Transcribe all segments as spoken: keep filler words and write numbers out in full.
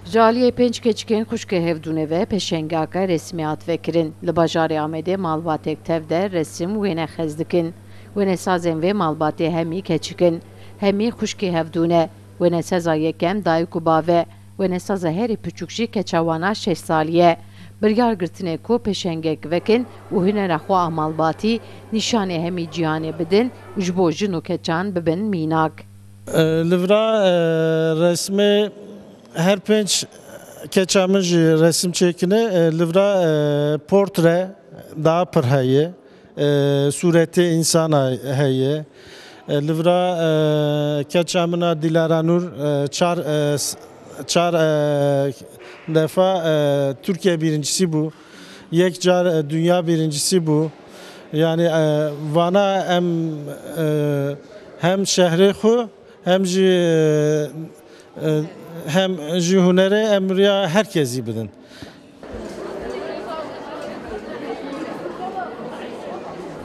Ji aliyê pênc keçikên xwişkê hevdûne ve pêşengaka resmî hat vekirin. Li bajarê Amedê malbatek tev de resim wêne xez dikin. Wênesazên vê malbatê hemî keçik in. Hemî xwişkê hevdû ne. Wêneseza yekem dayik û bav e. Wêneseza herî piçûk jî keça wana şeş salî ye. Biryar girtine ku pêşengek vekin û hunera xwe a malbatî nîşanê hemî cîhanê bidin û ji bo jin û keçan bibin mînak. E, li vira, e, resmê her pênc keça min jî resim çêkine. E, li vira, e, portre daha pir heye. E, sûretê însana heye. E, li vira, e, keça min a Dilara Nur, e, çar, e, s-, çar, e, defa, e, Türkiye birincisi bû. Yek car, e, dünya birincisi bû. Yani, e, vana em, e, hem şehrê xwe hem jî, e, e, hem jî hunerê em riya herkesî bidin.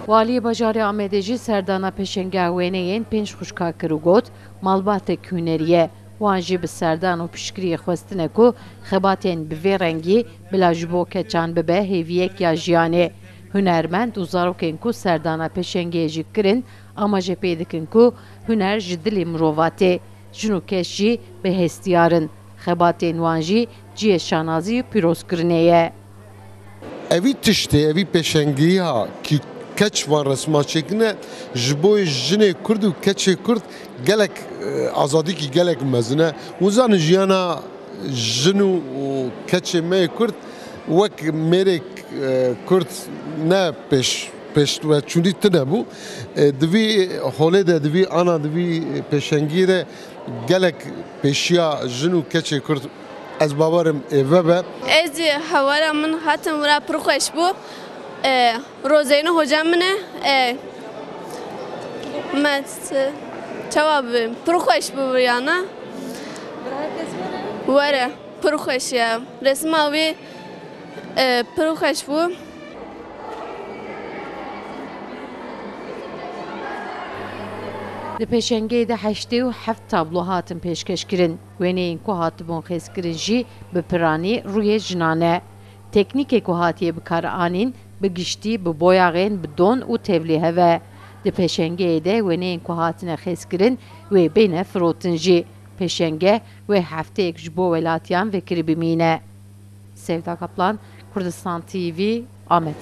Waliyê bajarê Amedê jî serdana pêşengeha wêneyên pênc xwişka kir û got, malbatek hunerî ye. Wan jî bi serdan û piştgiriyê xwestine ku xebatên bi vê rengî bila ji bo keçan bibe hêviyek ya jiyanê. Hunermend û zarokên ku serdana pêşengê jî kirin, amaje pê dikin ku huner ji dilê mirova tê. Jin û keç jî bi hestiyar in. Xebatên wan jî cihê şanazî û pîrozkirinê ye. Evî tiştê, evî pêşengiya kî keç van resma çêkine, ji bo jinê Kurd û keçê Kurd gelek, e, azadîkî gelek mezin e. Hûn zanin jiyana jin û, û keçê me yê Kurd wek mêrê, e, Kurd ne pêş, pêşveçûnî tune bû. E, di vî holê de, di vî ana, di vî pêşengiyê de gelek pêşiya jin û keçê Kurd ez bawerim ê vebe. Ez jî hewara min hatim wira pir xweş bû. E, Rozeyne hoca min e. E, me çawa bibim? Pir xweş bû viyana. Were, pir xweş e. Resma wî, e, pir xweş bû. Di pêşengeyê de heştê û heft tablo hatin pêşkêşkirin. Wêneyên ku hatibûn xêzkirin jî bi piranî rûyê jinan e. Teknîkê ku hatiye bikaranîn, bi giştî bi boyaxên bi don û tevlî hev e. Di pêşengeyê de wêneyên ku hatine xêzkirin wê bêne firotin jî. Pêşenge wê hefteyek ji bo welatiyan vekirî bimîne. Sevda Kaplan, Kurdistan T V, Amed.